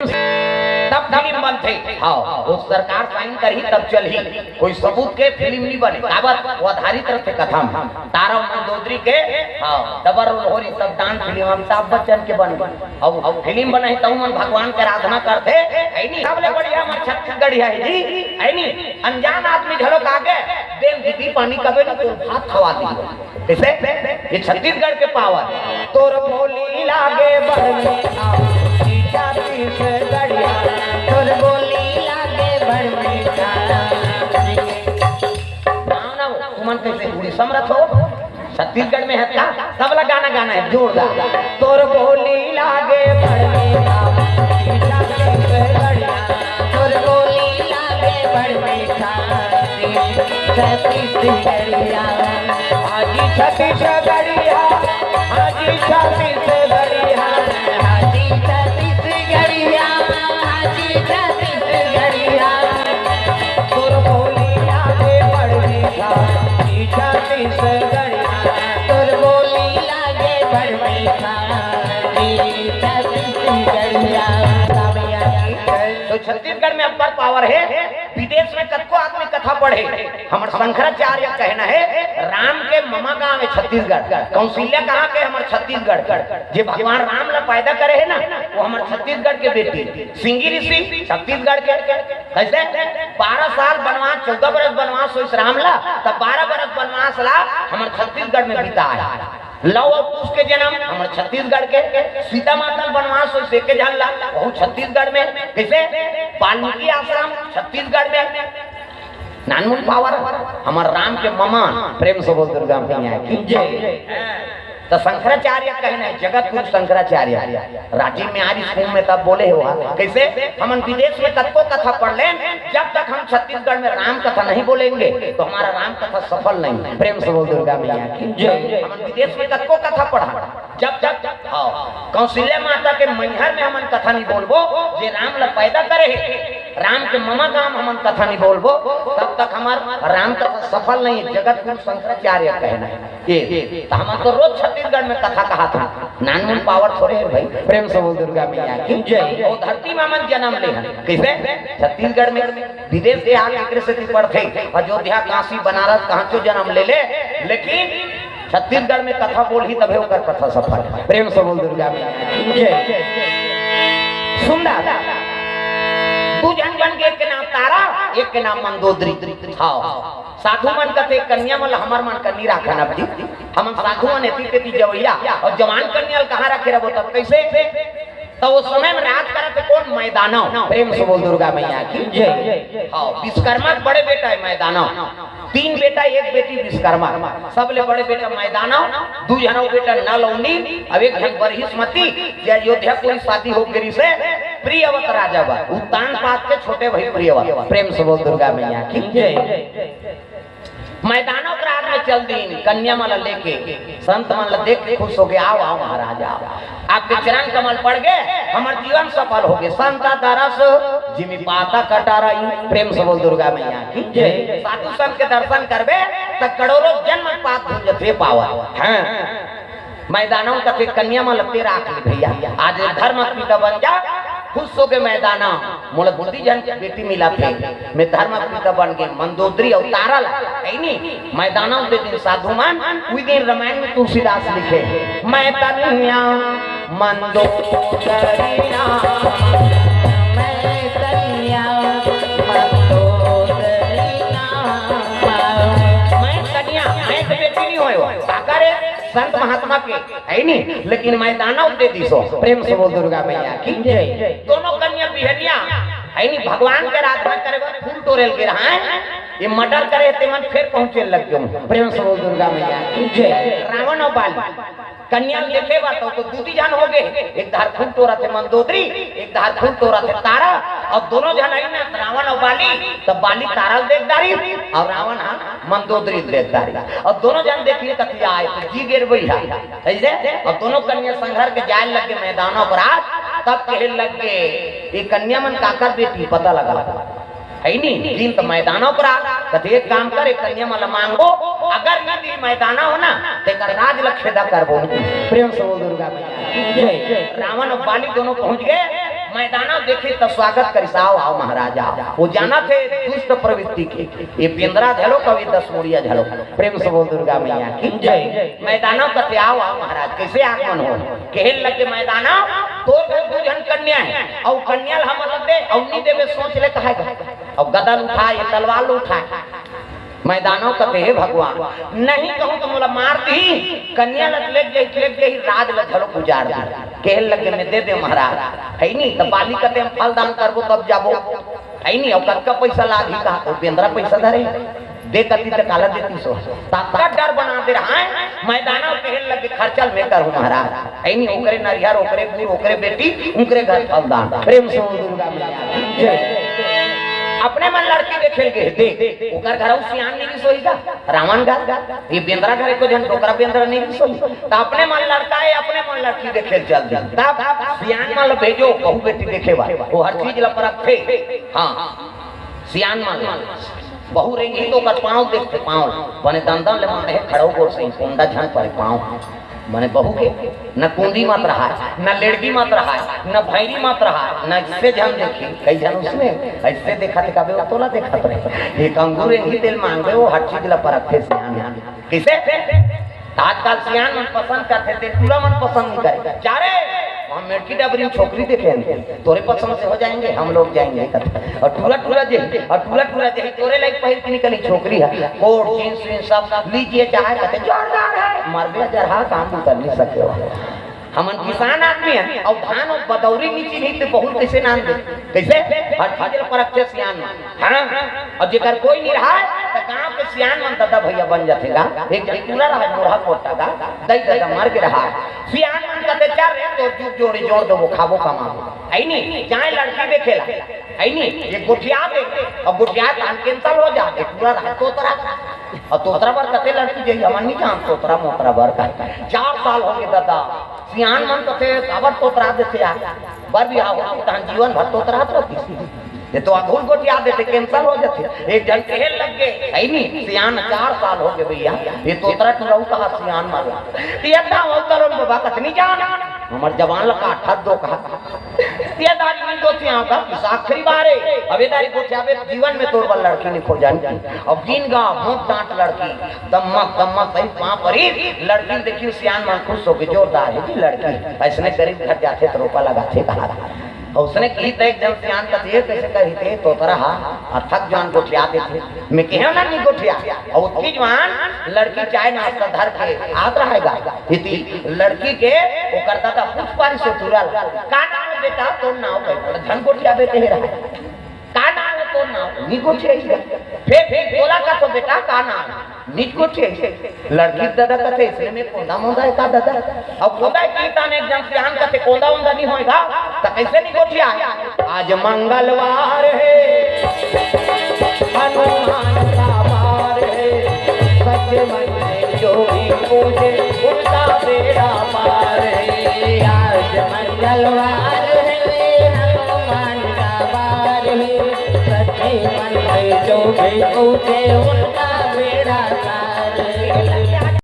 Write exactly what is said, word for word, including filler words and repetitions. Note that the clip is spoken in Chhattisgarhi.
तब फिल्म बनथे। हाँ, वो सरकार साइन करही तब चलही। कोई सबूत के फिल्म नहीं बने, काबर वो आधारित रथे कथा में। तारा मंदोदरी के, हाँ, डबल रोल होही तब डांस फिल्म अमिताभ बच्चन के बन गई। अब, अब फिल्म बनही तब मन भगवान के आराधना करथे, है नी? सबले बढ़िया हमर छत्तीसगढ़िया है जी, है नी? अनजान आदमी घलो आगे, देन दीदी पानी कबे न तो भात खवा दी। कइसे? ये छत्तीसगढ़ के पावर। तोर बोली लागे बड़ मीठा, मीठा छत्तीसगढ़िया। तोर बोली लागे बड़ मीठा। नाम ना हो, तुमन कइसे उड़ीसा म रथो? छत्तीसगढ़ में है का? सबला गाना गाना है, जोरदार। तोर बोली लागे बड़ मीठा, मीठा छत्तीसगढ़िया। तोर बोली लागे बड़ मीठा, छत्तीसगढ़िया। हाजी छत्तीसगढ़िया, हाजी छत्तीसगढ़िया, हाजी छत्तीसगढ़िया, हाजी छत्तीसगढ़िया। तोर बोली लागे बड़ मीठा, ई छत्तीसगढ़िया। तोर बोली लागे बड़ मीठा, ई छत्तीसगढ़िया। तो छत्तीसगढ़ में अब्बड़ पावर है, विदेश में कतको आदमी कथा पढ़े। हमर शंकराचार्य कहना है, राम के ममा गांव है छत्तीसगढ़। कौशल्या कहाँ के? हमर छत्तीसगढ़। जे भगवान राम ला पैदा करे है ना, वो हमर छत्तीसगढ़ के बेटी। सिंगी ऋषि छत्तीसगढ़ के। कइसे? बारह साल बनवास, चौदह बरस बनवास होइस राम ला, तब बारह बरस बनवास ला हमर छत्तीसगढ़ में बिताए। लव अउ कुश के जन्म हमर छत्तीसगढ़ के। सीता माता ल बनवास होइस एके झन ला, वहू छत्तीसगढ़ में। कइसे? वाल्मीकि आश्रम छत्तीसगढ़ में। नानमुन पावर हमर राम के ममा। प्रेम से बोल दुर्गा मैया की जय। त शंकराचार्य कहना है, जगत गुरु शंकराचार्य रांची में आरिस कुंभ में तब बोले हो, कइसे? हमन विदेश में कतको कथा पढ़ लेन, जब तक हम छत्तीसगढ़ में राम कथा नहीं बोलेंगे तो हमारा राम कथा सफल नहीं। प्रेम से बोल दुर्गा मैया की जय। हमन विदेश में कतको कथा पढ़ा, जब तक, हाँ, कौशल्या माता के मैहर में हमन कथा नहीं बोलबो, जे राम ला पैदा करे है, राम के ममा गांव हमन कथा नहीं बोलबो, तब तक हमार राम कथा सफल नहीं है। जगत गुरु शंकराचार्य कहना है। ये, त हमन तो रोज छत्तीसगढ़ में कथा कहाथन, नानमुन पावर थोड़े है भाई। प्रेम से बोल दुर्गा मैया की जय। वो धरती में हमन जन्म ले हन। कइसे? छत्तीसगढ़ में। विदेश के आके एकरे सेती पढ़थे, अयोध्या, काशी, बनारस, कहाँ क्यों जन्म ले ले, लेकिन छत्तीसगढ़ में कथा बोलही तभे ओकर कथा सफल। प्रेम से बोल दुर्गा मैया की जय। सुंदर। दू झन बन के, एक के नाम तारा, एक के नाम मंदोदरी। हाँ, साधु मन कथे, कन्या मन ल हमर मन कनी राखन अब जी। हमन साधु मन एती तेती जवैया, अउ जवान कन्या ल कहाँ रखे रहिबो? तब कइसे? त ओ समय में राज करत हे कोन? मैदानव। प्रेम से बोल दुर्गा मैया की जय। हाँ, विश्वकर्मा के बड़े बेटा है मैदानव। तीन बेटा, एक बेटी विश्वकर्मा। सबले बड़े बेटा मैदानव, दू झन अउ बेटा नल अउ नील, अब एक झन बरहिसमती, जे अयोध्यापुरी शादी हो गे रिहिसे, प्रियवत राजा बर। उत्तानपाद के छोटे भाई प्रियवत। प्रेम से बोल दुर्गा मैया की जय। मैदानव के राज में चल दीन, कन्या मन ला लेके, संत मन ला देख के खुश हो गे, "आओ, आओ महाराज, आओ। आपके चरण कमल पड़ गे, हमर जीवन सफल हो गे।" संत दरस जिमि पातक अटारई। प्रेम से बोल दुर्गा मैया की जय। साधु संत के दर्शन करबे त करोड़ों जन्म पाप धुंजथे पावन। हाँ। मैदानव कथे, "कन्या मन ल ते राख ले भैया, आज धर्म पिता बन जा।" खुश हो गे मैदानव, "मोला दू झन बेटी मिलत हे, मैं धर्म पिता बन गे, मंदोदरी अउ तारा ला।" है नी? मैदानव दे दिन साधु मन, उही दिन रामायण में तुलसीदास लिखे, "मैं कन्या मंदोदरी नाम, मैं कन्या मंदोदरी नाम।" मैं कन्या, मैं तो बेटी नहीं होय हो, काकर है? संत महात्मा के, है नी? लेकिन मैदानव दे दिसो। प्रेम से बोल दुर्गा मैया की जय। दोनों कन्या बिहनिया, है नी? भगवान के आराधना करे बर फूल टोरे ल गे रहय, ये मर्डर करे ते मन फेर पहुंचे लग गे। प्रेम से बोल दुर्गा मैया की जय। रावण अउ बाली कन्या ल देखे बर तो, तो दू ती झन हो गे, एक धार फूल टोरत हे मंदोदरी, एक धार फूल टोरत हे तारा, अउ दोनों झन आई ना रावण अउ बाली, तब बाली तारा ल देख डारिस अउ रावण हा मंदोदरी ल देख डारिस। अउ दोनों झन देखिए कथी आए, तो जी गे रे भैया, कइसे? अउ दोनों कन्या संघर के जाए लग गे मैदानव के राज, तब कहे लग गे, "ये कन्या मन काकर बेटी, पता लगा।" है नी? दिन त मैदानव के राज, कथे, "एक काम कर, एक कन्या मन ला मांगबो, अगर ये दिन मैदानव हो ना, तेकर राज ल खेदा करबो।" प्रेम से बोल दुर्गा मैया की जय। रावण अउ बाली दोनों पहुंच गे, मैदानव देखे त स्वागत करिस, "आओ, आओ महाराज, आओ।" वो जानथे दुष्ट प्रवृत्ति के, ये बेंदरा झलो कवि दस मुड़िया झलो। प्रेम से बोल दुर्गा मैया की जय। मैदानव कथे, "आओ, आओ महाराज, कइसे आगमन हो?" कहे लगे, "मैदानव, तोर घर दू झन कन्या हे, अउ कन्या ल हमर ल दे, अउ नी देबे सोच ले कहाय गा।" अउ गदा ल उठाय, तलवार ल उठाय। मैदानव कथे, "हे भगवान, नहीं कहूं त मोला मार दिही, कन्या ल लेग जही, लेग जही, राज ल घलो उजाड़ दिही।" कहे लगे, "मैं दे दे महाराज, है नी, त बाली कथे हम फल दान करबो तब जाबो, है नी, अउ कतका पइसा लागही?" कहा, "ओ बेंदरा पइसा धरे, दे कती त काला देती सो।" ततका डर बना दे रहा है। मैदानव कहे लगे, "खर्चा ल मैं करहूं महाराज, है नी, ओकरे नरिहर, ओकरे बूढ़, ओकरे बेटी, ओकरे घर फल दान।" प्रेम से बोल दुर्गा मैया की जय। अपने मन लड़की देखे ल गे, देख, ओकर घर अउ सियान नहीं सोही गा, रावण घर, ये बेंदरा घर एको झन डोकरा बेंदरा नहीं सोही, त अपने मन लड़का हे, अपने मन लड़की देखे ल चल दी। तब सियान मन ल भेजो, बहू बेटी देखे बर, वो हर चीज ल परखथे। हाँ, सियान मन ल, बहू रेंगही तो ओकर पाँव देखथे, पाँव बने दंदन ले माने हे, खड़ो गोड़ से कोंडा झन परे पाँव। माने बहू के न कुंदी मत रहा, न लेड़गी मत रहा, न भैरी मत रहा, न इससे झन देखी। कई झन उसने ऐसे देखा थे, कबे तोला देखत रहे। एक अंगूर ही तेल मांगबे, वो हर चीज ला परखथे सियान। कइसे? आजकल सियान मन पसंद करथे, तेल टूरा मन पसंद नहीं करे। जा रे, वहाँ मेड़की डबरी में छोकरी देखे हैं, तोरे पसंद से हो जाएंगे, हम लोग जाएंगे। और टूरा टूरा जे, और टूरा टूरा जे, तोरे लाइक पहिर के निकली छोकरी है, कोट, जींस, वींस सब लीजिए, चाहे कहते जोरदार है, मर गया जरहा, काम भी कर नहीं सके हो। हमन किसान आदमी है, और धान और बदौरी नीचे नहीं तो बहुत कैसे नाम दे, कैसे? हर चीज ला परखथे सियान मन। हाँ, और जेकर कोई नहीं रहा, तो गांव के सियान मन दादा भैया बन जाथे गा। एक, एक टूरा रहा, मोरहा कोटा गा, दई दादा मर के रहा। सियान मन कहते, "चल रे, तोर जुग जोड़ी जोड़ देबो, खाबो कमाबो।" है नी, जाए लड़की देखे ला, है नी, ये गोठिया दे, और गोठिया काम cancel हो जा, एक टूरा रहा तोतरा। और तोतरा बर कते लड़की जही, हमन नहीं जान, तोतरा मोतरा बर का। चार साल हो गए दादा, सियान मन तो थे, काबर तोतरा देथे यार, बर बिहाव हो, तहन जीवन भर तोतरा तो किसी। ये तो अघुल गोठिया देथे, cancel हो जाथे। एक झन कहे लग गए, है नी, सियान चार साल हो गए भैया, ये तोतरा टुराऊ कहा सियान मार ला। ये था वो करो बाबा कतनी जान, हमर जवान लगा अठा दो कहा। ये दारी नहीं तो सियान का किसा आखिरी बार है। अब ये दारी गोठिया बे जीवन में तोर बर लड़की नहीं खोजन। अब दिन गा मुंह डांट लड़की, दम्मक, दम्मक सही पांव परी, लड़की देखी सियान मन खुश होके जोरदार है जी लड़की। ऐसने गरीब घर जाथे तो रोपा लगाथे कहा। और उसने कही तो एक झन सियान का ये कैसे कही थे, तोतरा हा, अथक जान गोठिया देथे। मैं कहे ना नहीं गोठिया। और उतनी जवान लड़की चाय नाश्ता धर के आत रहेगा। इति लड़की के ओकर दादा पूछ पारी से तुरल, "का नाम है बेटा?" "तोर नाम है?" झन गोठिया बेटे रहा। "का नाम है तोर नाम?" "नी गोठिया ही।" "फिर, फिर बोला का तो बेटा, का नाम है?" "नी गोठिया ही।" लड़की दादा कहते, "इसने में कोंदा मोंदा है का दादा?" अब कोंदा की ताने एक जन सियान कहते, "कोंदा उंदा नहीं होएगा, तो कैसे नी गोठिया है?" आज मंगलवार है, हनुमान का वार है, सच मन में जो भी पूजे, उनका बेड़ा पार है। आज मंगलवार है, हनुमान का वार है, सच मन में जो भी पूजे, उनका बेड़ा पार है।